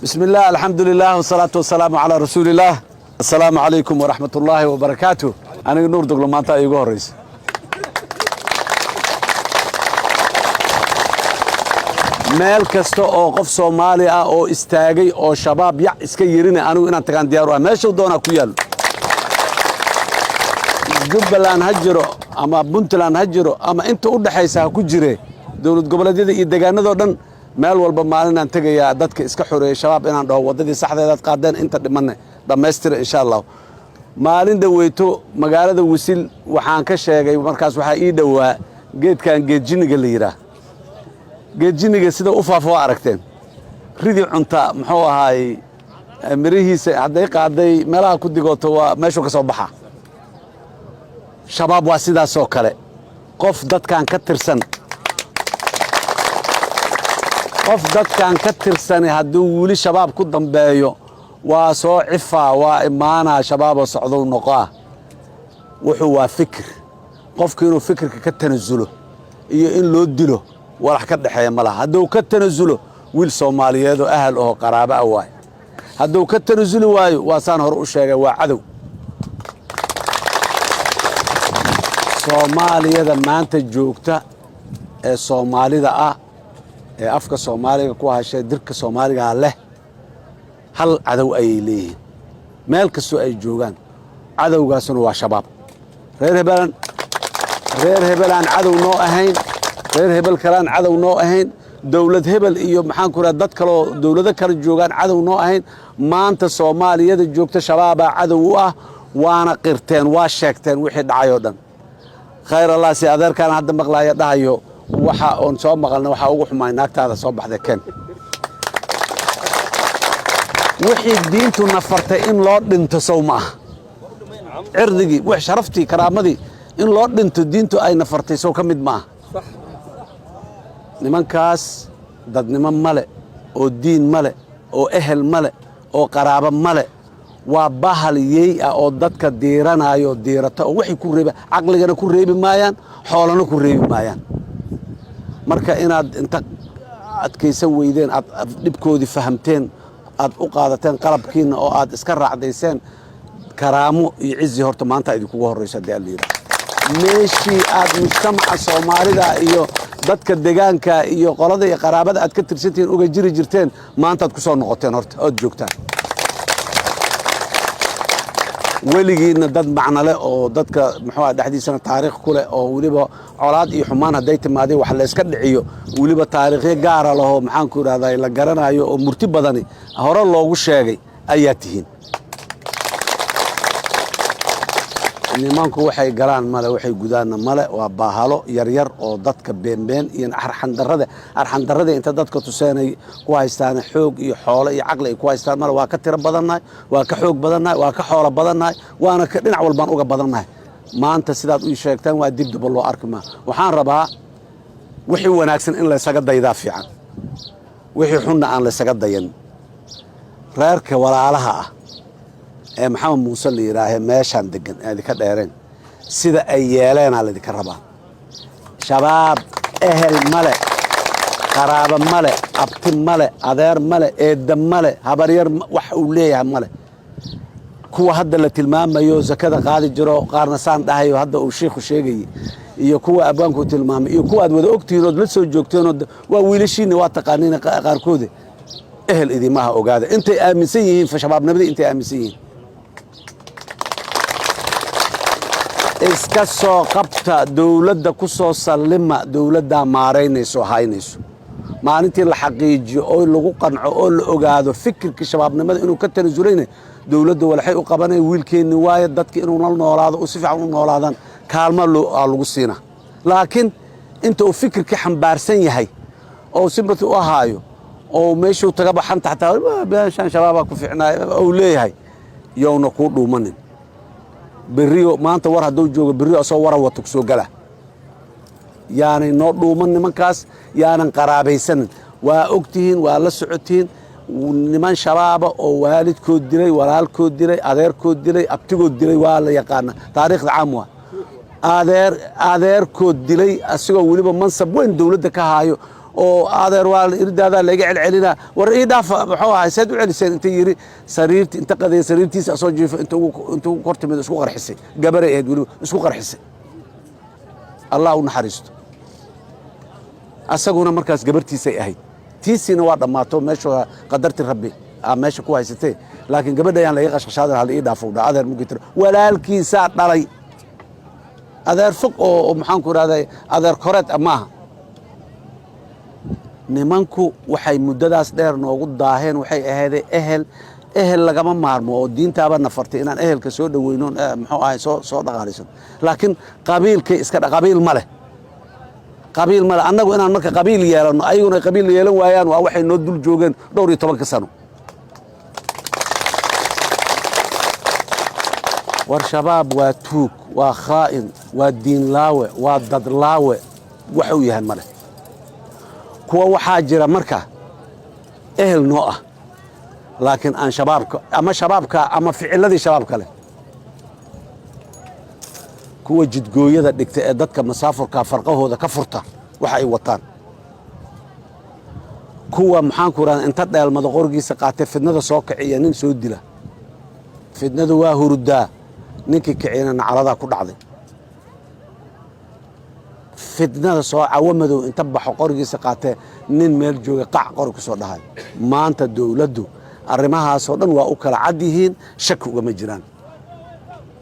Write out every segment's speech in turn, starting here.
Bismi illah, alxamdu lilah, wasalaatu wasalaamu calaa rasuuliillaah. Assalaamu calaykum waraxmat ullaahi wabarakaatu. Aniga Nuur Doglo maanta iigu horraysa. Meel kasta oo qof Soomaali ah oo istaagay oo Shabaab yac iska yirina, anigu inaan tagaan diyaaru ah. Meeshuu doonaa ku yaallo, Jubbaland ha jiro ama Puntland ha jiro ama inta u dhexaysa ha ku jire, dowlad goboleedyada iyo deegaanadoo dhan, meel walba maalinaan tegayaa dadka iska xoreeyey Shabaab inaan dhaho: "Waddadii saxdeedaad qaadeen, inta dhimanne dhammaystira, insha Allah." Maalin dhaweyto magaalada Wisil waxaan ka sheegay, markaas waxaa ii dhowaa geedkan geedjiniga la yidhaah. Geedjiniga sida u faafa waa aragteen. Ridii cunta, muxuu ahaay, mirihiisa hadday qaaday meelaha ku digooto, waa meeshuu ka soo baxa. Shabaab waa sidaasoo kale. Qof dadkan ka tirsan, qof dadkan ka tirsani hadduu weli Shabaab ku dambeeyo, waa soo cifaa, waa imaanaa, Shabaaboo socdow noqoah. Wuxuu waa fikir. Qofku inuu fikirka ka tanasulo iyo in loo dilo walax ka dhexeeya ma laha. Hadduu ka tanasulo, wiil Soomaaliyeedoo ahal aho qaraabo ah waayo. Hadduu ka tanasuli waayo, waa saan hore u sheegay, waa cadow. Soomaaliyada maanta joogta ee Soomaalida ah ee afka Soomaaliga ku hashee dirka Soomaaligaa leh, hal cadow ayay leeyihiin meel kastoo ay joogaan. Cadowgaasuna waa Shabaab. Reer hebelan, reer hebelaan cadow noo ahayn, reer hebel kalean cadow noo ahayn, dowlad hebel iyo maxaan ku raha dad kaloo dowlado kale joogaan cadow noo ahayn. Maanta Soomaaliyada joogta Shabaabaa cadow u ah, waana qirteen, waa sheegteen wixii dhacay oo dhan. Khayr Allah si adeerkaan hadda maqlaaya dhahayo, waxa oon soo maqalna waxaa ugu xumaay naagtaada soo baxday ken. Wixii diintu nafartay in loo dhinto sow ma aha? Cirdigii, wax sharaftii, karaamadii in loo dhinto diintu ay nafartay sow ka mid ma aha? Nimankaas dadnimo male oo diin male oo ehel male oo qaraabo male. Waa bahal yey ah oo dadka diiranayo, diirata oo waxay ku reeba caqligana ku reebi maayaan, xoolana ku reebi maayaan. Marka inaad inta adkaysan weydeen, aad dhibkoodii fahamteen, aad u qaadateen qalabkiinna oo aad iska raacdayseen, karaamo iyo cizi horta maanta idinkugu horrayso. Haddii alla yidhaha, meeshii aad mujtamaca Soomaalida iyo dadka degaanka iyo qolada iyo qaraabada aad ka tirsantihiin uga jiri jirteen, maantaad ku soo noqoteen horta ood joogtaan. Weligiinna dad macnole oo dadka muxuu dhexdiisana taariikh ku leh oo weliba colaad iyo xumaan hadday timaadeen wax layska dhiciyo, weliba taariikhyo gaara lahoo, maxaanku idhahdaa, la garanayo oo murti badani hore loogu sheegay ayaa tihiin. Nimanku waxay galaan male, waxay gudaanna male. Waa baahalo yaryar oo dadka beenbeen iyo arxandarada, arxandarada inta dadka tuseenay ku haystaan xoog iyo xoolo iyo caqli ay ku haystaan male. Waa ka tiro badannahay, waa ka xoog badannahay, waa ka xoolo badannahay, waana ka dhinac walbaan uga badannahay. Maanta sidaad u sheegtaan waa dib daba loo arki maa. Waxaan rabaa wixii wanaagsan in laysaga daydaa fiican, wixii xunna aan laysaga dayan. Reerka walaalaha ah ee Maxamed Muuse la yidhaahee meeshaan degan ee idinka dheereen, sida ay yeeleenaa laydinka rabaa. Shabaab ehel male, qaraabo male, abti male, adeer male, eedda male, habaryar wax uu leeyahay male. Kuwa hadda la tilmaamayo sakada qaadi jiro, qaarna saan dhahayo hadda uu shiikhu sheegayey, iyo kuwa abwaanku tilmaamay, iyo kuwa aad wada ogtihiin ood la soo joogteen, waa wiilashiinna, waa taqaaniin qaarkoodi. Ehel idimaha, ogaada intay aaminsan yihiin shabaabnimadii, intay aaminsan yihiin. Iska soo qabta, dowladda ku soo sallima, dowladdaa maaraynayso, haynayso. Maalintii la xaqiijiyo oo lagu qanco oo la ogaado fikirkii shabaabnimada inuu ka tanasulayna, dowladda walxay u qabanaya wiilkeenni waayo, dadka inuu la noolaado oo si fiican u noolaadaan kaalmo aa lagu siina. Laakiin inta uu fikirkii xambaarsan yahay oo simbati u ahaayo oo meeshuu tagaba xanta xataa meeshaan shabaabaa ku fiicnaay uu leeyahay, yowna kuu dhuumanin. Berriyo maanta war hadduu joogo, berriyo asoo wara wato ku soo gala. Yaanay noo dhuuman nimankaas, yaanan qaraabaysanin. Waa ogtihiin, waa la socotihiin, niman Shabaaba oo waalidkood dilay, walaalkood dilay, adeerkood dilay, abtigood dilay, waa la yaqaana, taariikhda caam waa adeer adeerkood dilay, asigoo weliba mansab weyn dowladda ka haayo. Oo adeer, waa irdaadaa layga celcelinaa, war ii dhaafa. Muxuu ahay, seed u celiseen? Inta yidhi sariirti inta qadeey, sariirtiisa asoo jiifo inta ugu kor timid isku qarxisay. Gabaray ahayd weliba, isku qarxisay. Allah u naxariisto. Asaguna markaas gabartiisay ahayd, tiisiina waa dhammaato. Meesha qadarti Rabbi aa meesha ku haysatee, laakiin gabadha ayaan laga qashqashaadan, hala ii dhaafo dha adeer. Mugitiro walaalkiisaa dhalay, adeer fog oo maxaan ku idhahday, adeer koreed maaha. Nimanku waxay muddadaas dheer noogu daaheen waxay ahayday ehel. Ehel lagama maarmo oo diintaaba nafartay inaan ehelka soo dhoweyno, muxuu ahay, soo dhaqaalaysan. Laakiin qabiilkay iska, qabiil ma leh, qabiil ma leh. Annagu inaan marka qabiil yeelanno, ayaguna qabiil yeelan waayaan, waa waxay noo dul joogeen dhowr iyo tobanka sano. War Shabaab waa tuug, waa khaa'in, waa diinlaawe, waa dadlaawe, waxuu yahay ma leh. Kuwa waxaa jira marka ehel noo ah, laakiin aan shabaabka ama shabaabka ama ficiladii shabaabka leh, kuwa jidgooyada dhigta ee dadka masaafurka farqahooda ka furta waxa ay wataan, kuwa maxaanku rahda inta dheelmado qorigiisa qaatee fidnada soo kiciya, nin soo dila. Fidnadu waa hurudaa, ninkii kiciyana nacaladaa ku dhacday. Fidnada soo cawo madow inta baxo qorigiisa qaatee nin meel jooga qac qori ku soo dhahay. Maanta dowladdu arrimahaasoo dhan waa u kala cad yihiin, shaki ugama jiraan.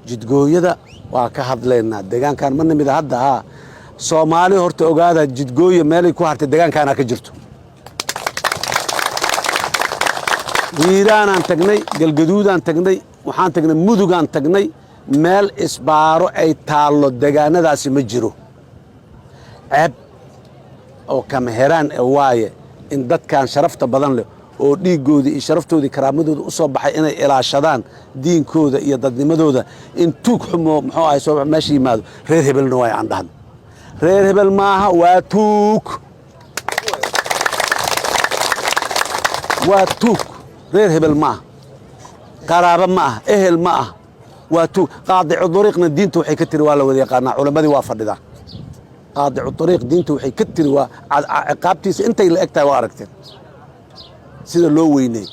Jidgooyada waa ka hadlaynaa. Deegaankan ma nimida hadda haa. Soomaali horta ogaada, jidgooya meelay ku hartay deegaankaana ka jirto. Hiiraanaan tagnay, Galgaduudaan tagnay, waxaan tagnay Mudugaan tagnay, meel isbaaro ay taallo degaanadaasi ma jiro. Ceeb oo kamaheraan e waaye in dadkan sharafta badan leh oo dhiiggoodii iyo sharaftoodii karaamadooda u soo baxay inay ilaashadaan diinkooda iyo dadnimadooda, in tuug xumo muxuu ahay soo meesha yimaado, reer hebelna waay aan dhahno. Reer hebel maaha, waa tuug, waa tuug. Reer hebel ma aha, qaraabo ma ah, ehel ma ah, waa tuug. Qaadicu dariiqna diinta waxay ka tiri waa la wada yaqaanaa, culammadii waa fadhidaa. Qaadicu dariiq diinta waxay ka tiri waa ciqaabtiisa intay la eg tahay, waa aragteen sida loo weyney.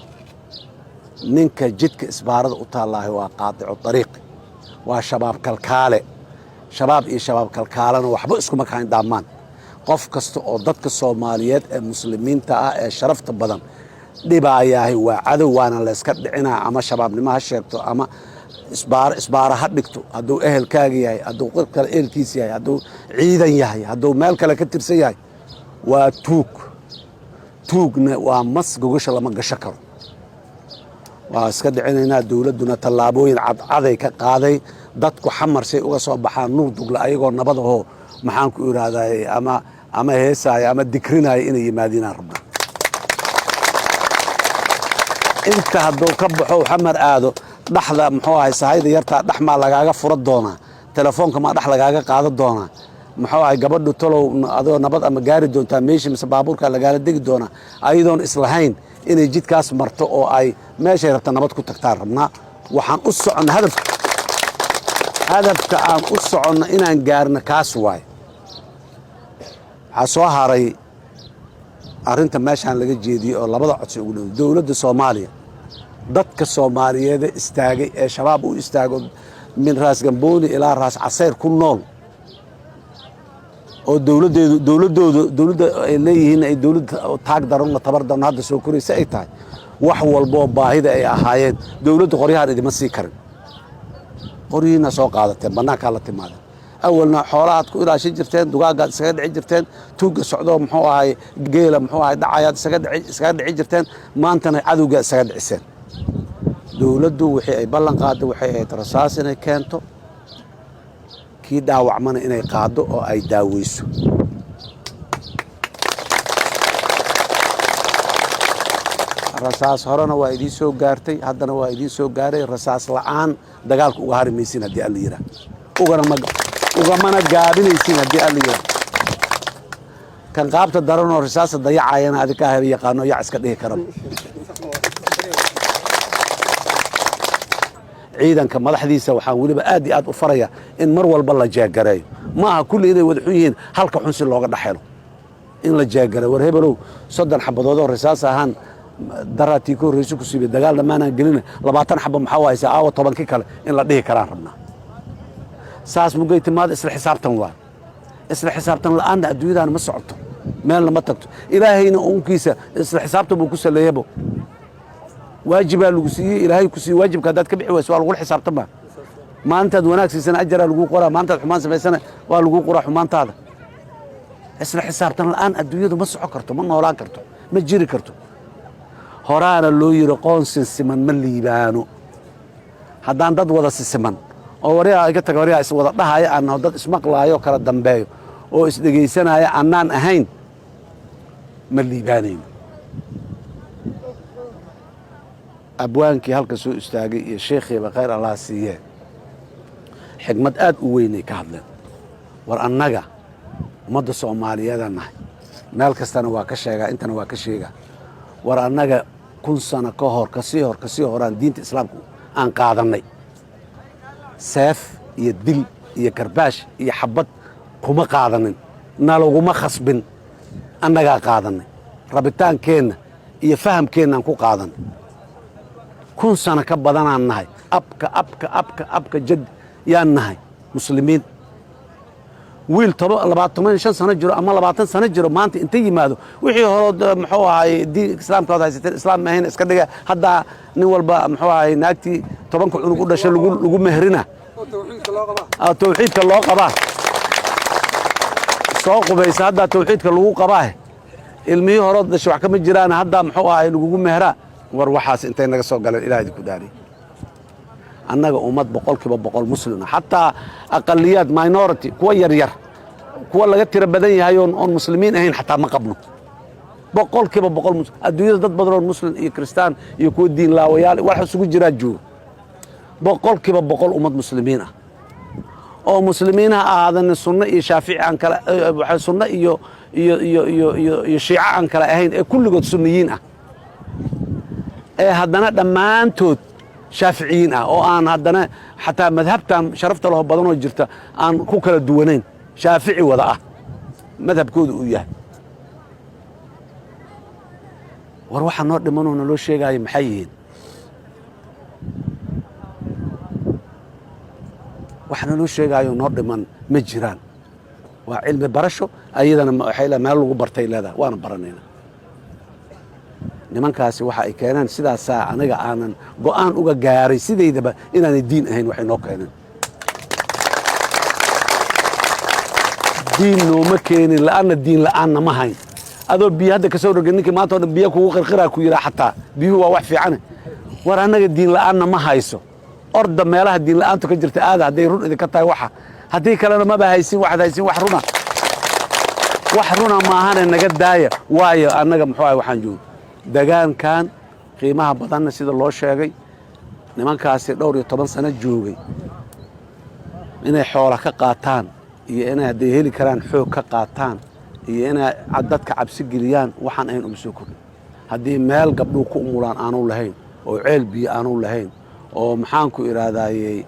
Ninka jidka isbaarada u taallaahay waa qaadicu dariiq, waa shabaab kalkaale. Shabaab iyo shabaab kalkaalena waxba iskuma kayn dhaammaan. Qof kasta oo dadka Soomaaliyeed ee muslimiinta ah ee sharafta badan dhibaayaahay waa cadow, waana layska dhicinaa. Ama shabaabnimo ha sheegto ama isbaara ha dhigto. Hadduu ehelkaaga yahay, hadduu qof kale ehelkiis yahay, hadduu ciidan yahay, hadduu meel kale ka tirsan yahay, waa tuug. Tuugna waa mas gogasha lama gasho karo. Waa iska dhicinaynaa. Dowladduna tallaabooyin cadcaday ka qaaday. Dadku Xamar say uga soo baxaan Nuur Dugle ayagoo nabadahoo, maxaan ku idhaahday, ama heesaaya ama dikrinaya inay yimaadiinaan rabna. Inta hadduu ka baxo Xamar aado dhaxda, muxuu ahay, sahayda yartaa dhex maa lagaaga fura doonaa, telefoonka maa dhex lagaaga qaada doonaa, muxuu ahay, gabadhu talow adoo nabad ama gaari doontaa meeshii mise baabuurkaa lagaala degi doonaa, ayadoon islahayn inay jidkaas marto oo ay meeshay rabta nabad ku tagtaan rabnaa. Waxaan u soconna hadafka aan u soconno inaan gaarno kaas waay. Waxaa soo haray arrinta meeshaan laga jeediyey oo labada codsi ugu dhow dowladda Soomaaliya. Dadka Soomaaliyeede istaagay ee Shabaab u istaago, min Raas Gambooni ilaa Raas Casayr ku nool, oo dowladdeedu dowladdoodu dowladda ay leeyihiin ay dowladda taag daranno, tabar daranno, hadda soo koraysa ay tahay, wax walboo baahida ay ahaayeen dowladda qoryahan idima sii karin. Qoryihiina soo qaadateen, bannaankaa la timaadeen. Awalna xoolahaad ku ilaashin jirteen, dugaaggaad iskaga dhici jirteen, tuugga socdoo muxuu ahay geela muxuu ahay dhacayaad iskaga dhici jirteen, maantana cadowgaa isaga dhiciseen. Dowladdu wixii ay ballan qaadday waxay ahayd rasaas inay keento, kii dhaawacmana inay qaaddo oo ay daaweyso. Rasaas horena waa idiin soo gaartay, haddana waa idiin soo gaaray. Rasaas la'aan dagaalka uga hari maysin haddii Alla yidhaah, ugamana gaabinaysin haddii Alla yidhaah. Kan qaabta daranoo rasaasta dayacayana adinkaa haba yaqaano, yac iska dhihi karaba. Ciidanka madaxdiisa waxaan weliba aad iyo aad u faraya in mar walba la jeegareeyo. Ma aha kulli inay wada xun yihiin, halka xun si looga dhex helo. In la jeegara, war hebelow, 30 xabadoodoo rasaas ahaan daraatii ka horreysa ku siibay, dagaal dhammaanaan gelina, 20 xaba maxaa u haysaa, aawa 10-kii kale, in la dhihi karaan rabnaa. Saas mugay timaada isla xisaabtan waa isla xisaabtan la'aanna adduunyadaana ma socoto, meelna ma tagto. Ilaahayna uunkiisa isla xisaabtan buu ku saleeyabo. Waajibaa lagu siiyey, Ilaahay ku siiyey. Waajibka haddaad ka bixi wayso, waa lagula xisaabtama. Maalintaad wanaag siisana ajaraa laguu qoraa, maalintaad xumaan samaysana waa laguu qoraa xumaantaada. Isla xisaabtan la'aan adduunyadu ma soco karto, ma noolaan karto, ma jiri karto. Horaana loo yidhi, qoon sinsiman ma liibaano. Haddaan dad wada sisiman oo waryaa iga taga, waryaa is wada dhahaya aan naho, dad ismaqlaayo, kala dambeeyo oo isdhegaysanaya annaan ahayn, ma liibaanayno. Abwaankii halka soo istaagay iyo sheekhiiba, khayr Allah siiyee, xigmad aad u weynay ka hadleen. War annaga ummadda Soomaaliyeedaan nahay, meel kastana waa ka sheegaa, intana waa ka sheegaa. War annaga 1000 sano ka hor, kasii hor, kasii horaan diinta Islaamku aan qaadannay. Seef iyo dil iyo karbaash iyo xabad kuma qaadanin, nalaguma khasbin, annagaa qaadannay. Rabitaankeenna iyo fahamkeennaan ku qaadanay. 1000 sano ka badanaan nahay, abka abka abka abka jad yaan nahay Muslimiin. Wiil 25 sano jiro ama 20 sano jiro maanta inta yimaado, wixii horood, muxuu ahaay, diin Islaamka ood haysateen Islaam maahayn, iska dhiga. Haddaa nin walba, muxuu ahaay, naagtii 10-ka cunug u dhashay lagu mehrina, tawxiidka loo qabaa, soo qubaysa, haddaa tawxiidka lagu qabaa, ilmihii horood dhashay wax kama jiraan, haddaa, muxuu ahaay, lagugu mehraa. War waxaas intay naga soo galeen, Ilaah idinku dhaariy? Annaga ummad 100% Muslima, xataa aqaliyaad, minority, kuwa yar yar, kuwa laga tiro badan yahay oon Muslimiin ahayn xataa ma qabno. 100% adduunyada dad badan oo Muslim iyo Kristaan iyo kuwa diin laawayaal wax isugu jiraa jooga. 100% ummad Muslimiin ah oo Muslimiin ha ahaadanin, sunno iyo Shaafici aan kala, sunno iyo Shiico aan kala ahayn, ee kulligood sunniyiin ah, ee haddana dhammaantood Shaaficiyiin ah, oo aan haddana xataa madhabtan sharafta laho badanoo jirta aan ku kala duwanayn, Shaafici wada ah madhabkooda uu yahay. War waxaa noo dhimanoo naloo sheegaayo maxay yihiin? Wax naloo sheegaayo noo dhiman ma jiraan. Waa cilmi barasho, ayadana waxay meel lagu bartay leedahay, waana baranayna. Nimankaasi waxa ay keeneen sidaasaa aniga aanan go'aan uga gaaray sidaydaba inaanay diin ahayn. Waxay noo keeneen diin nooma keenin, la'anna diin la'aanna ma hayn. Adoo biyo hadda kasoo rogay, ninkii maanta o dhan biyo kugu qirqiraa ku yidhaa, xataa biyuhu waa wax fiicane. War annaga diin la'aanna ma hayso. Orda meelaha diin la'aantu ka jirta aada, hadday run idinka tahay waxa. Haddii kalena maba haysin, waxaad haysin wax runa, wax runa maahane, naga daaya. Waayo annaga, muxuu ahay, waxaan joogo degaankan qiimaha badanna, sida loo sheegay, nimankaasi dhowr iyo toban sano joogay inay xoola ka qaataan iyo inay hadday heli karaan xoog ka qaataan iyo inay dadka cabsi geliyaan, waxaan ahayn uma soo kordhin. Haddii meel gabdhuu ku umulaan aanu lahayn, oo ceel biyo aanu lahayn, oo maxaanku idhaahdayey,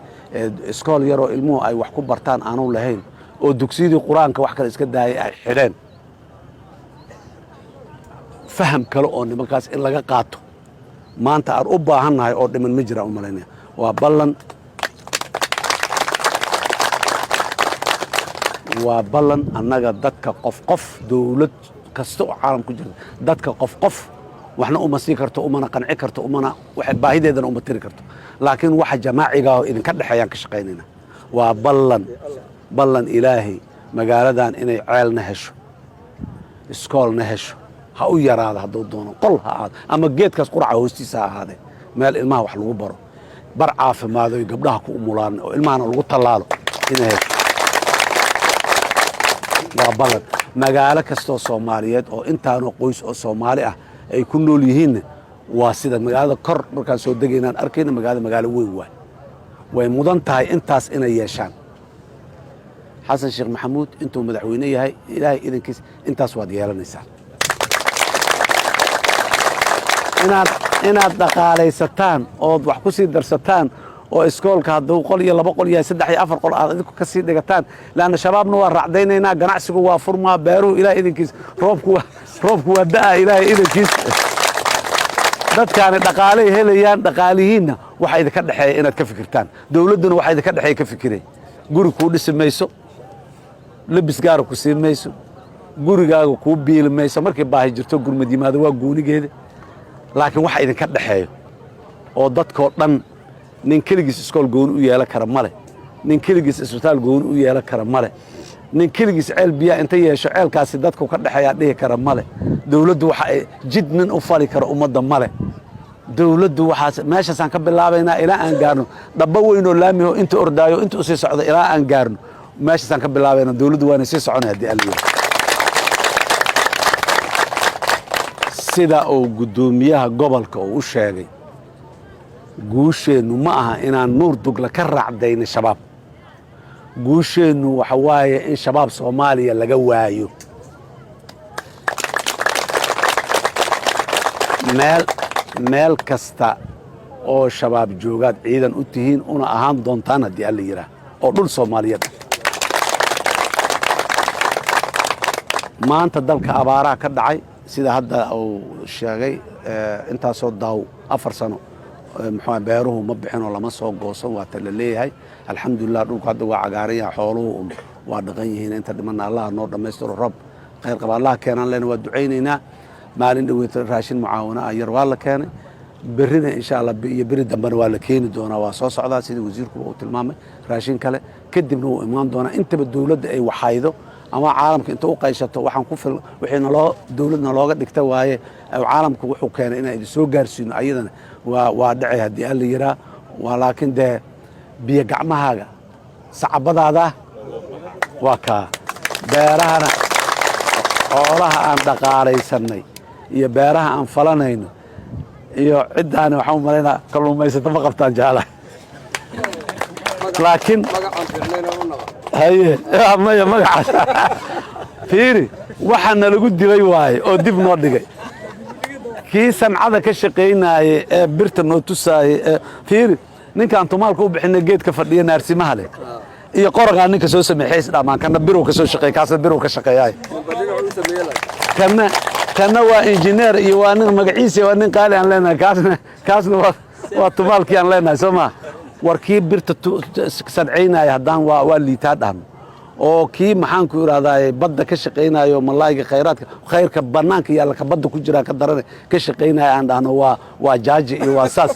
iskool yaroo ilmuhu ay wax ku bartaan aanu lahayn, oo dugsiyadii Qur-aanka wax kale iska daayay ay xidheen, faham kale oo nimankaas in laga qaato maanta aan u baahannahay oo dhiman ma jiraan u malaynaya. Waa ballan, waa ballan. Annaga dadka qof qof, dowlad kasta oo caalam ku jirta, dadka qof qof waxna uma sii karto, umana qanci karto, umana baahideedana uma tiri karto, laakiin waxa jamaaciga oo idinka dhexeeyaan ka shaqaynayna. Waa ballan, ballan Ilaahay, magaaladan inay ceelna hesho, iskoolna hesho, ha u yaraada hadduu doono, qol ha ahaado ama geedkaas quraca hoostiisa ha ahaadee, meel ilmaha wax lagu baro, bar caafimaado oy gabdhaha ku umulaan oo ilmahana lagu tallaalo inay hesho, waa ballan. Magaalo kastoo Soomaaliyeed oo intaanoo qoys oo Soomaali ah ay ku nool yihiinna waa sida magaalada kor markaan soo degaynaan arkayna. Magaalada magaalo weyn waay, way mudan tahay intaas inay yeeshaan. Xasan Sheekh Maxamuud intuu madaxweyne yahay, Ilaahay idankiis, intaas waad yeelanaysaa. Inaad dhaqaalaysataan ood wax ku sii darsataan. Oo iskoolka hadduu qol iyo laba qol yahay, saddex iyo afar qol aad idinku ka sii dhigataan, laanna shabaabna waa raacdaynaynaa. Ganacsigu waa furmaa, beeruhu Ilahay idinkiis, roobku waa da'a Ilaahay idinkiis. Dadkaani dhaqaalay helayaan. Dhaqaalihiinna waxa idinka dhexeeya inaad ka fikirtaan. Dowladduna waxa idinka dhexeeya ka fikiray. Guri kuu dhisi mayso, lebis gaara ku siin mayso, gurigaaga kuu biili mayso. Markii baahi jirto, gurmad yimaado, waa goonigeeda. Laakiin waxa idinka dhexeeyo oo dadkoo dhan, nin keligiis iskool gooni u yeelan kara male, nin keligiis isbitaal gooni u yeelan kara male, nin keligiis ceel biyaa inta yeesho ceelkaasi dadku ka dhexeeyaa dhihi kara male. Dowladdu waxa ay jid nin u fali karo ummadda male. Dowladdu waxaas meeshaasaan ka bilaabaynaa ilaa aan gaarno dhabba weyn oo laamiho inta ordaayo, inta usii socdo, ilaa aan gaarno meeshaasaan ka bilaabaynaa. Dowladdu waana sii soconay haddii Alla yidhaahdo. Sida uu guddoomiyaha gobolka uu u sheegay, guusheennu ma aha inaan Nuur Dugla ka raacdayna Shabaab. Guusheennu waxa waaye in Shabaab Soomaaliya laga waayo. Meel kasta oo Shabaab joogaad ciidan u tihiin, una ahaan doontaan haddii Alla yidhaah, oo dhul Soomaaliyeed ah. Maanta dalka abaaraha ka dhacay, sida hadda uu sheegay, intaasoo daaw 4 sano, muxuu beeruhu ma bixin oo lama soo goosan, waata la leeyahay. Alxamdulilah, dhulku hadda waa cagaaran yahay, xooluhu waa dhaqan yihiin. Inta dhimanna Allaha noo dhammaystiro, roob khayr qaba Allaha keenaan lena, waa ducaynaynaa. Maalin dhaweyta raashin mucaawano ah yar waa la keenay. Berrina insha Allah iyo beri dambena waa la keeni doonaa, waa soo socdaa, sida wasiirkuba uu tilmaamay, raashin kale kadibna wuu imaan doonaa. Intaba dowladda ay waxaydo ama caalamka inta u qayshato, waxaan ku fil wixii naloo dowladna looga dhigta waaye. Caalamku wuxuu keenay inaan idin soo gaarsiino, ayadana waa dhacay haddii Alla yiraa. Waa laakiin dee biyo gacmahaaga sacabadaada waa kaa. Beerahana, xoolaha aan dhaqaalaysanay iyo beeraha aan falanayno iyo ciddaani, waxaan u malaynaa kalluumaysato ma qabtaan jaala, laakiin haye, maya, magacaas fiiri, waxa nalagu dilay waaye oo dib noo dhigay. Kii sancada ka shaqaynaayey ee birta noo tusaayey ee fiiri, ninkaan tumaalka u bixinay, geedka fadhiya naarsimaha leh iyo qoragaa ninka soo sameexay isdhamaan. Kana birow ka soo shaqeey, kaasna birow ka shaqeeyaay. Kana waa injineer iyo waa nin magaciisa, waa nin qaali aan leenahay. Kaasna waa tumaalkii aan leenahay, soo maa? War kii birta sadcaynaya haddaan waa liitaa dhahno, oo kii maxaan ku idhahdaa badda ka shaqaynayo, malaayga, khayraadka, khayrka bannaanka yaalla ka badda ku jiraa ka darane ka shaqaynaya aan dhahno waa jaaji iyo waa saas,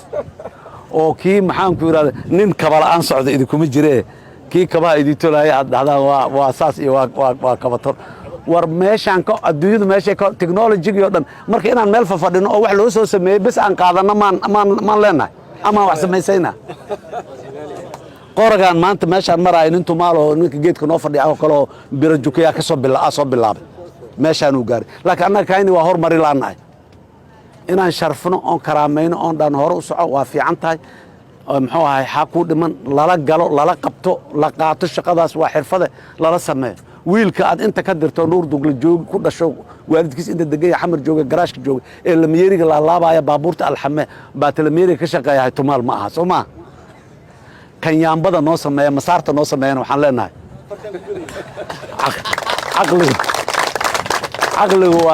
oo kii maxaan ku idhahda nin kabala'aan socda idinkuma jiree, kii kabaha idin tolaya aad dhahdaan waa saas iyo waa kabator. War meeshaan ka adduunyadu meeshay ka technologygii oo dhan, marka inaan meel fafadhino oo wax loo soo sameeyey bes aan qaadanno maan leenahay amaan wax samaysayna. Qoragaan maanta meeshaan maraayo, nin tumaal oo ninka geedka noo fadhiya oo kale oo biro jukayaa ka soo soo bilaabay, meeshaanuu gaaray. Laakiin annaga kayni waa hormari laannahay. Inaan sharfno oon karaamayno oon dhan hore u soco waa fiican tahay. Muxuu ahay, xaa kuu dhiman, lala galo, lala qabto, la qaato shaqadaas, waa xirfade lala sameeyo. Wiilka aad inta ka dirto Nuur Dugla joogi ku dhasho, waalidkiis inta degan yahay, Xamar jooga, garaashka jooga ee lamyeeriga laalaabaya, baabuurta alxame baa talamyeeriga ka shaqeeyahay, tumaal ma aha, soo maa? Kan yaambada noo sameeya, masaarta noo sameeyana, waxaan leenahay caqligu waa